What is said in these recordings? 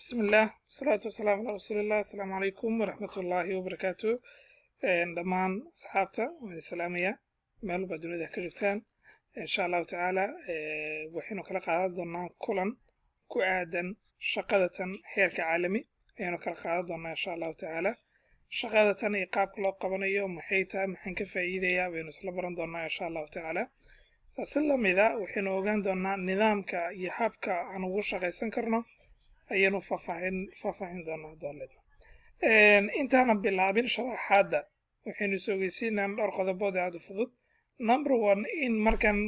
Bismillaah, wasalaatu wasalaamu calaa rasuuliillah. Asalaamu calaykum waraxmatullaahi wabarakaatu. Dhammaan asxaabta waan salaamayaa meel walba dunida ka joogtaan. Insha Allahu tacaala waxaynu kala qaadan doonaa kulan ku aadan shaqadatan heerka caalami ayaanu kala qaadan doonaa, insha Allahu tacaala. Shaqadatan iyo qaabka loo qabanayo, maxay tahay, maxaan ka faa'iidayaa, baynu isla baran doonaa, insha Allahu tacaala. Si lamida waxaynu ogaan doonaa nidaamka iyo habka aan ugu shaqaysan karno ayaynu faahfaahin doonaa hadduu. Intaanan bilaabin sharaxaadda, waxaynu is ogeysiinaa dhowr qodobood aada u fudud. Number one, in markaan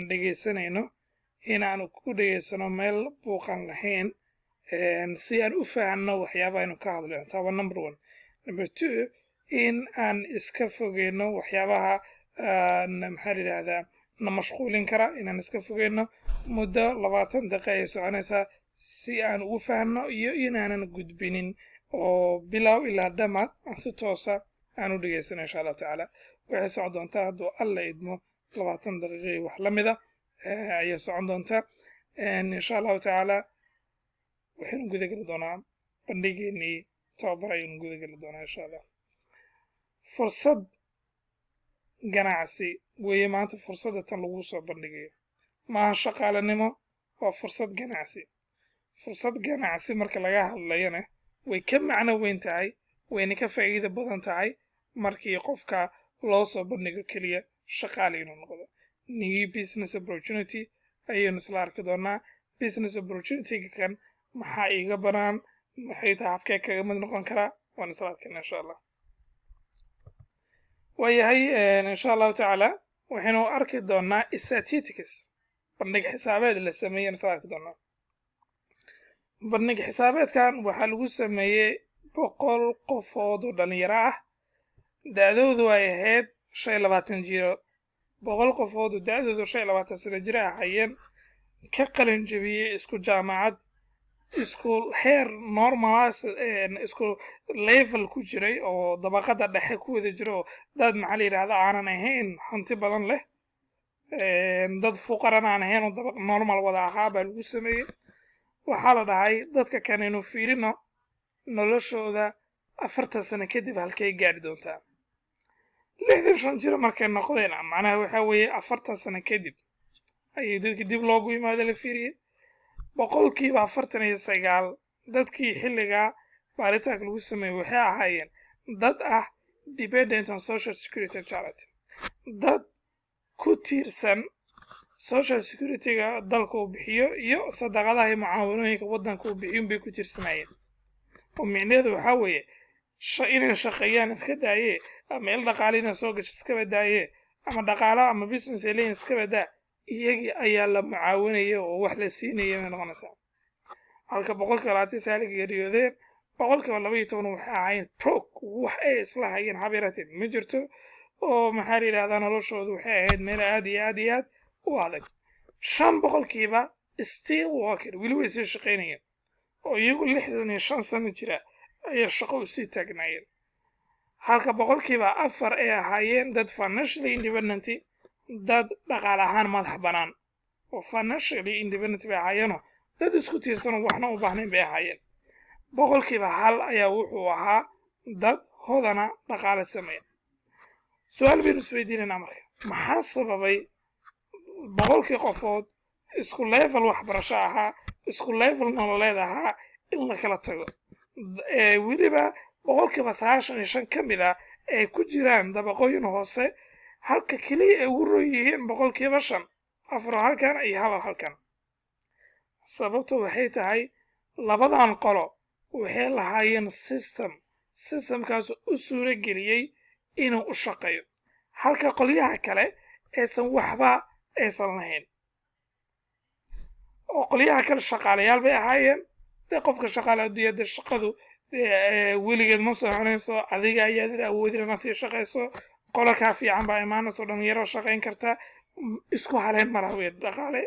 dhegaysanayno inaanu ku dhegaysano meel buuqan lahayn, si aan u fahanno waxyaaba aynu ka hadlayno. Taa waa number one. Number two, in aan iska fogeyno waxyaabaha, maxaa la yidhahdaa, na mashquulin kara, inaan iska fogeyno. Muddo 20 daqiiqa ayay soconaysaa, si aan ugu fahanno iyo inaanan gudbinin oo bilow ilaa dhammaad aan si toosa aan u dhegaysano, insha Allahu tacaala. Waxay socon doontaa, hadduu Alla idmo, 20 daqiiqa iyo wax la mida ayay socon doontaa, insha Allahu tacaala. Waxaynu guda geli doonaa bandhigeenii tababar ayaynu guda geli doonaa, insha Allah. Fursad ganacsi weeye maanta fursadda tan lagu soo bandhigayo. Maaha shaqaalanimo, waa fursad ganacsi. Fursad ganacsi marka laga hadlayana way ka macno weyn tahay, wayna ka faa'iido badan tahay markii qofka loo soo bandhigo keliya shaqaale inuu noqdo. New business opportunity ayaynu isla arki doonaa. Business opportunity-ga kan maxaa iiga banaan, maxay tahay, habkee kaga mid noqon karaa, waan isla arkayna, insha Allah. Waayahay, insha Allahu tacaala waxaynu arki doonaa statistics, bandhig xisaabeed la sameeyey isla arki doonaa. Bandhig xisaabeedkan waxaa lagu sameeyey 100 qofood oo dhalinyaro ah, da'doodu ay ahayd 25 jiro. 100 qofood oo da'doodu 25 sano jir ahaayeen, ka qalin jebiyey isku jaamacad, isku heer normal, isku level ku jiray oo dabaqada dhexe ku wada jira, oo dad, maxaa la yidhahda, aanan ahayn hanti badan leh, dad fuqaran aan ahayn, oo dabaq normal wada ahaa baa lagu sameeyey. Waxaa la dhahay dadka kan aynu fiirino noloshooda 40 sano kadib halkay gaadhi doontaa. 65 jir markay noqdeen, macnaha waxaa weeye 40 sano kadib, ayay dadki dib loogu yimaado, la fiiriyey. 49% dadkii xilligaa baaritaanka lagu sameeyey waxay ahaayeen dad ah dependent on social security charity, dad ku tiirsan social security-ga dalka uu bixiyo iyo sadaqadaha iyo mucaawanooyinka waddanka uu bixiyo bay ku tiirsanayeen. Oo micnaheedu waxaa weeye inay shaqeeyaan iska daaye, ama il dhaqaale inay soo gasho iskaba daaye, ama dhaqaalo ama business ay leeyihin iskaba daa, iyagii ayaa la mucaawinaya oo wax la siinaya bay noqonaysaa. Halka 29% geeriyoodeen, 12% waxay ahaayeen broke, wax ay isla hayeen habeeratee ma jirto, oo, maxaa la yidhahdaa, noloshoodu waxay ahayd meel aad iyo aad iyo aad u adag. 5% still working, weli way sii shaqaynayeen, oo iyagu 65 sano jira ayay shaqo usii taagnaayeen. Halka 4% ay ahaayeen dad financially independent, dad dhaqaale ahaan madax bannaan, oo financially independent bay ahaayeenoo dad isku tiirsanoo waxna u baahnayn bay ahaayeen. 1% ayaa wuxuu ahaa dad hodana, dhaqaale sameeya. Su-aal baynu isweydiinaynaa marka: maxaa sababay 100kii qofood isku level waxbarasho ahaa, isku level nololeed ahaa, in la kala tago, weliba 95% ka mid ah ay ku jiraan dabaqooyin hoose, halka keliya ay ugu roon yihiin 5%, afro halkan iyo halo halkan? Sababtu waxay tahay labadan qolo waxay lahaayeen system, systemkaas u suuro geliyey inuu u shaqeeyo, halka qolyaha kale aysan waxba aysan lahayn. Oo qolyaha kale shaqaalayaal bay ahaayeen. Dee qofka shaqaale adduunya dee shaqadu weligeed ma soconayso, adiga ayaad awoodin inaad sii shaqayso, qolo kaa fiican baa imaanayso, dhalinyaro shaqayn karta. Isku haleyn malaha wey dhaqaale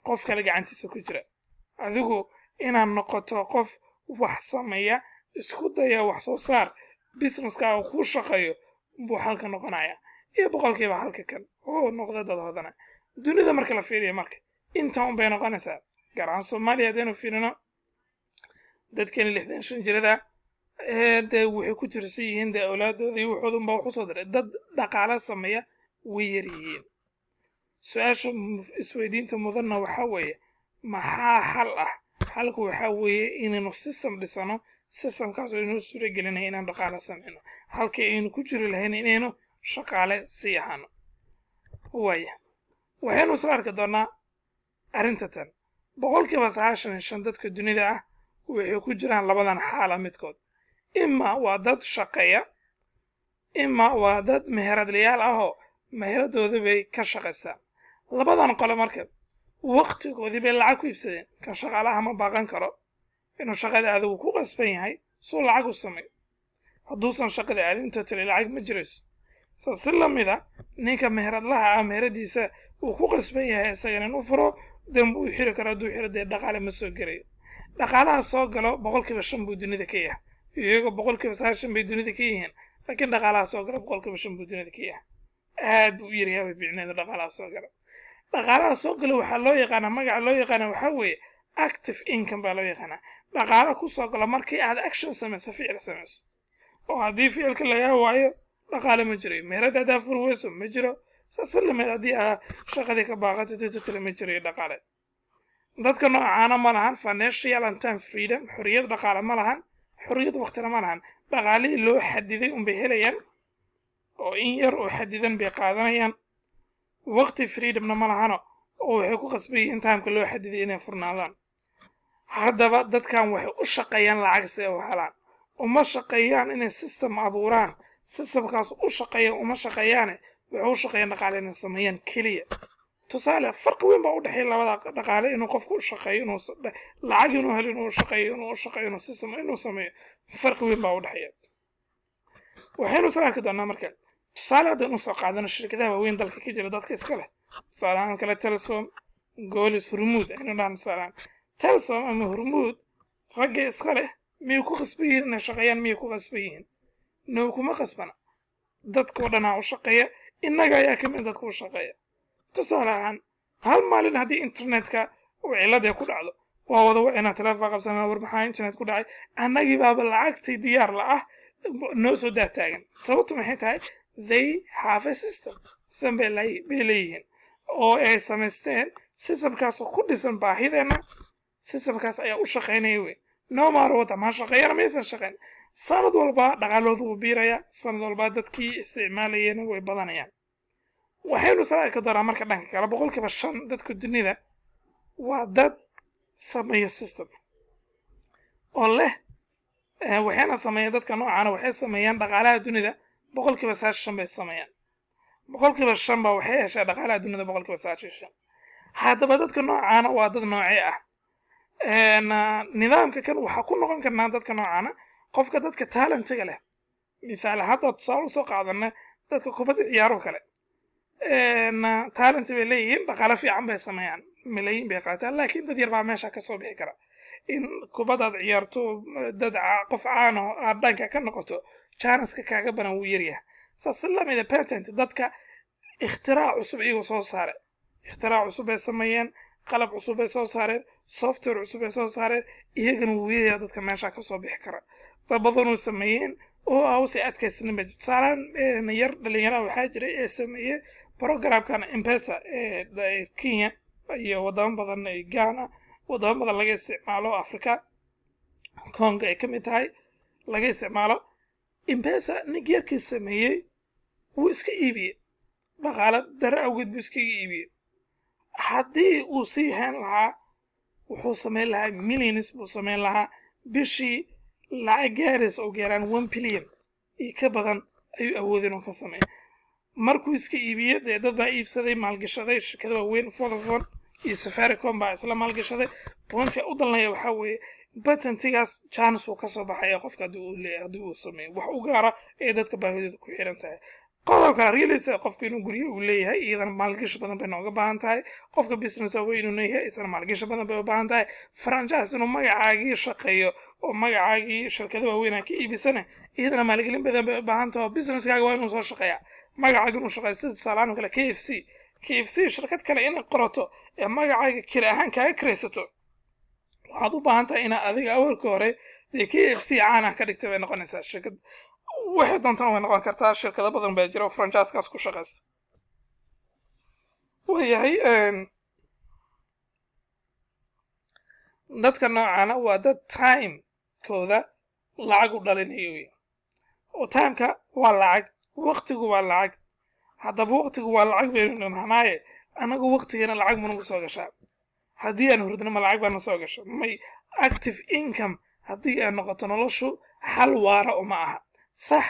qof kale gacantiisa ku jira. Adigu inaad noqoto qof wax sameeya, isku daya wax soo saar, businesskaaga kuu shaqeeyo buu halka noqonaya, iyo 1%ka kan oo noqda dad hodana. Dunida marka la fiiriyo marka inta un bay noqonaysaa, gaar ahaan Soomaaliya haddaynu fiirino. Dadkani 65 jirada dee waxay ku tirsan yihiin dee awlaadooda iyo waxooda unbaa wax usoo diray. Dad dhaqaale sameeya way yar yihiin. Su-aasha isweydiinta mudanna waxaa weeye: maxaa xal ah? Xalku waxaa weeye inaynu system dhisano, systemkaas oo inoo suura gelinaya inaan dhaqaale sameyno halkii aynu ku jiri lahayn inaynu shaqaale sii ahaano. Waaya, waxaynu isla arki doonaa arrinta tan. 95% dadka dunida ah waxay ku jiraan labadan xaala midkood: ima waa dad shaqeeya, ima waa dad meheradlayaal ahoo meheradooda bay ka shaqaystaan. Labadan qole marka waktigoodii bay lacag ku iibsadeen. Kan shaqaalaha ma baaqan karo, inuu shaqada aada wuu ku qasban yahay suu lacag u sameeyo. Hadduusan shaqada aadin, totally lacag ma jirayso. Saas si lamid a, ninka meheradlaha ah meheradiisa uu ku qasban yahay isagana inuu furo, dembu uu xiri karo. Hadduu xiro, dee dhaqaale ma soo gelayo. Dhaqaalaha soo galo 5% buu dunida ka yahay. Iyagoo 90% bay dunida ka yihiin, laakiin dhaqaalaha soo galo 5% buu dunida ka yahay. Aad buu u yaryahay bicneedu dhaqaalaha soo galo. Dhaqaalaha soo galo waxaa loo yaqaanaa, magaca loo yaqaana waxaa weeye active income baa loo yaqaanaa. Dhaqaala ku soo galo markii aad action samayso, ficil samayso, oo haddii ficilka lagaa waayo dhaqaale ma jirayo. Meherada haddaa furi weyso, ma jiro. Saas lamid, haddii aa shaqadii ka baaqatay, totally ma jirayo dhaqaale. Dadka noocaana ma lahan financial and time freedom. Xorriyad dhaqaale ma lahan, xorriyad waqtina ma lahan. Dhaqaalihii loo xadiday unbay helayaan, oo in yar oo xadidan bay qaadanayaan. Waqti freedomna ma lahano, oo waxay ku qasban yihiin timeka loo xadiday inay furnaadaan. Haddaba dadkan waxay u shaqeeyaan lacag si ay u helaan. Uma shaqeeyaan inay system abuuraan, systemkaas u shaqeeya uma shaqeeyaane, waxay u shaqeeyaan dhaqaale inay sameeyaan keliya. Tusaale, farqi weyn baa u dhexeeya labada dhaqaale: inuu qofku u shaqeeyo inuu lacag inuu helo, inuu shaqeeyo inuu u shaqeeyo inuu system inuu sameeyo. Farqi weyn baa u dhexeeya. Waxaynu isla arki doonaa marka tusaale haddaynu usoo qaadano shirkadaha waaweyn dalka ka jira dadka iska leh. Tusaale ahaan kale, Telesom, Golis, Hormuud aynu dhahno. Tusaale ahaan, Telesom ama Hormuud ragga iska leh miyay ku khasban yihiin inay shaqeeyaan? Miyay ku khasban yihiin? No, kuma khasbana. Dadkoo dhanaa u shaqeeya, innaga ayaa ka mid dadka u shaqeeya. Tusaale ahaan, hal maalin haddii internetka uu cilad ku dhacdo, waa wada wacinaa, telefoon qabsanaa: "War, maxaa internet ku dhacay?" Annagii baaba lacagtii diyaar la ah noo soo daataagan. Sababtu maxay tahay? They have a system. System bay leeyihiin oo ay samaysteen, systemkaasoo ku dhisan baahideenna. Systemkaas ayaa u shaqaynaya wey, no matter what, ma shaqeeyana maysan shaqeyn. Sanad walba dhaqaaloodu wuu biiraya, sanad walba dadkii isticmaalayeen way badanayaan. Waxaynu isla arki doonaa marka dhanka kale, 5% dadka dunida waa dad sameeya system oo leh. Waxayna sameeyaan, dadka noocaana waxay sameeyaan dhaqaalaha dunida 95% bay sameeyaan. 5% ba waxay heshaa dhaqaalaha dunida 95%. Haddaba dadka noocaana waa dad noocee ah? Nidaamka kan waxaa ku noqon karnaa dadka noocaana qofka dadka talentiga leh. Misaal, hadda tusaale usoo qaadana dadka kubadda ciyaaro kale, talent bay leeyihiin, dhaqaale fiican bay sameeyaan, malaayiin bay qaataan, laakiin dad yar baa meesha kasoo bixi kara. In kubadaad ciyaarto, dad qof caano aad dhanka ka noqoto, chanceka kaaga banan wuu yaryahay. Saas si lamida, patent, dadka ikhtiraac cusub iyagoo soo saare, ikhtiraac cusub bay sameeyeen, qalab cusub bay soo saareen, software cusub bay soo saareen, iyagana wuu yaryahay dadka meesha kasoo bixi kara. Dad badanuu sameeyeen oo awse adkaysanin bay. Tusaalaan yar dhalinyaraha waxaa jiray ee sameeyey programkan M-Pesa ee Kenya iyo wadamo badan, Ghana, wadamo badan laga isticmaalo, Africa, Congo ay ka mid tahay, laga isticmaalo M-Pesa. Ninkii yarkii sameeyey wuu iska iibiyey, dhaqaale dare awgeed buu iskaga iibiyey. Haddii uu sii hayn lahaa, wuxuu samayn lahaa millions buu samayn lahaa bishii, lacag gaaraysa oo gaaraan 1 billion iyo ka badan ayuu awood inuu ka sameeya. Markuu iska iibiyey, dee dad baa iibsaday, maalgashaday, shirkada waaweyn Vodafone iyo Safaricom baa isla maalgashaday. Pointka u dalnaya waxaa weeye, patentigaas chance wuu kasoo baxaya qofka haddii uu leeyahay, haddii uu sameeyo wax u gaara ee dadka baahidooda ku xiran tahay. Qodobka real estate, qofka inuu guryo uu leeyahay, iyadana maalgashi badan bay nooga baahan tahay. Qofka business waa inuu leeyahay, isana maalgashi badan bay u baahan tahay. Franchise, inuu magacaagii shaqeeyo oo magacaagii shirkada waaweyn aa ka iibisana, iyadana maalgelin badan bay u baahan tahay, oo businesskaaga waa inuu soo shaqeeyaa, magacaaga inuu shaqeeyo. Sida tusaalahaan oo kale KFC. KFC shirkad kale inay qorato ee magacaaga kira ahaan kaaga kiraysato. Waxaad u baahan tahay inaad adiga awalka hore dee KFC caana ka dhigtay bay noqonaysaa. Shirkad waxay doontaan way noqon kartaa. Shirkado badan baa jira oo franchise-kaas ku shaqaysta. Waayahay, dadka noocaana waa dad timekooda lacag u dhalinayo wey, oo timeka waa lacag, waqtigu waa lacag. Haddaba waqtigu waa lacag baynu nahnaaye, annagu waqtigana lacag managu soo gashaa? Haddii aan hurdno, ma lacag baana soo gasho? May. Active income haddii ay noqoto noloshu, xal waara uma aha. Sax,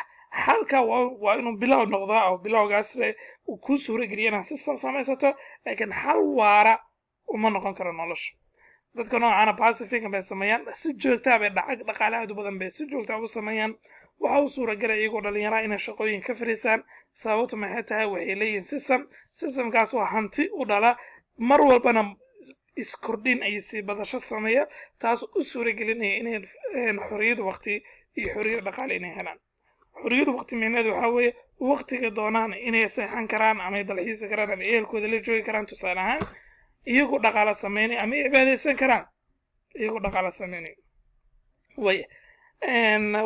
xalka waa inuu bilow noqdaa oo bilowgaas uu kuu suura geliya inaad system samaysato, laakiin xal waara uma noqon karo noloshu. Dadka noocaana passive income bay sameeyaan si joogtaa bay dhacag dhaqaale aad u badan bay si joogtaa u sameeyaan. Waxa u suuragelaya iyagoo dhalinyaraha inay shaqooyin ka fariisaan. Sababtu maxay tahay? Waxay leeyihiin system. Systemkaas waa hanti u dhala, mar walbana iskordhin ay sii badasho sameeya, taas u suuragelinaya inay xorriyad waqti iyo xorriyad dhaqaale inay helaan. Xorriyad waqti micneheedu waxaa weeye waqtiga doonaan inay seexan karaan ama ay dalxiisi karaan ama ehelkooda la joogi karaan, tusaale ahaan, iyagoo dhaqaala sameynaya, ama cibaadaysan karaan iyagoo dhaqaala sameynaya. Way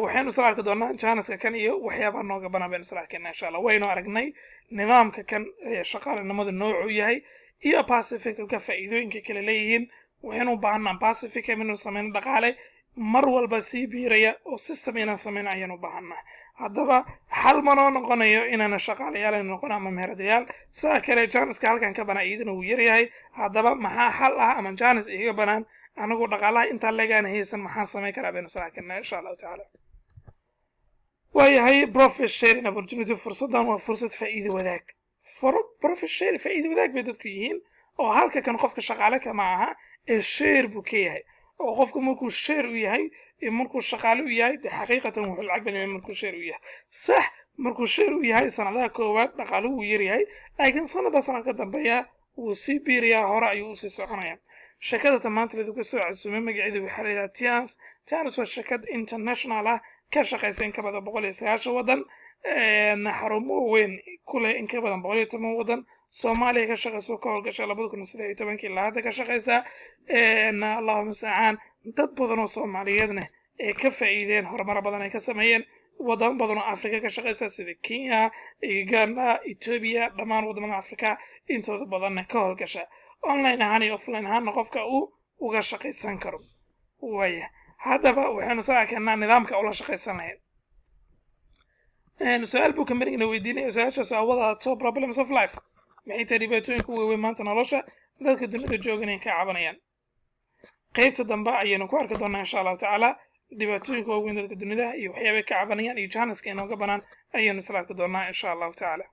waxaynu isla arki doonaa janiska kan iyo waxyaabaha nooga banaan baynu isla arkayna, insha Allah. Waynu aragnay nidaamka kan shaqaalinimadu noocuu yahay iyo passive income-ka faa'iidooyinka kale leeyihiin. Waxaynu u baahanaa passive income inuu sameyno, dhaqaale mar walba sii biiraya oo system inaan sameyno ayaan u baahanaa. Haddaba xal ma noo noqonayo inaana shaqaalayaal aynu noqono ama meheradayaal. Sidoo kale janiska halkan ka banaan iyaduna wuu yaryahay. Haddaba maxaa xal ah ama janis iga banaan anigu dhaqaalaha intaa leegaan haysan? Maxaan samayn karaa baynu isla arkaynaa, insha Allahu tacaala. Waayahay, profit sharing opportunity. Fursaddan waa fursad faa'iido wadaag. Profit sharing, faa'iido wadaag bay dadku yihiin, oo halka kan qofka shaqaale kama aha ee share buu ka yahay. Oo qofku markuu share u yahay iyo markuu shaqaale u yahay, dee xaqiiqatan wuxuu lacag badan yahay markuu share u yahay. Sax, markuu share u yahay, sanadaha koowaad dhaqaaluhu wuu yaryahay, laakiin sanadba sanad ka dambeeya wuu sii biirayaa, hore ayuu usii soconaya. Shirkadda maanta laidinku soo casuumay magaceedu waxaa la yidhaha Tiens. Tiens waa shirkad international ah, ka shaqaysa in ka badan 190 waddan, xarumo weyn ku leh in ka badan 110 waddan. Soomaaliya ka shaqaysa, ka howlgasha 2013-kii ilaa hadda ka shaqaysa. Allahuma mustacaan, dad badan oo Soomaaliyeedna ee ka faa'iideen, horumaro badan ay ka sameeyeen. Wadamo badan oo Afrika ka shaqaysa, sida Kenya, Uganda, Ethiopia, dhammaan wadamada Afrika intooda badanna ka howlgasha, online ahaan iyo offline ahaanna qofka uu uga shaqaysan karo. Waaya, haddaba waxaynu soo arkaynaa nidaamka ula shaqaysan lahayn. Su-aal buu kambanigana weydiinaya. Su-aashaas waa "What are top problems of life?" Maxay tahay dhibaatooyinka waaweyn maanta nolosha dadka dunida joogan ay ka cabanayaan? Qaybta dambe ayaynu ku arki doonaa, insha Allahu tacaala. Dhibaatooyinka waaweyn dadka dunida iyo waxyaabay ka cabanayaan iyo janiska inooga banaan ayaynu isla arki doonaa, insha Allahu tacaala.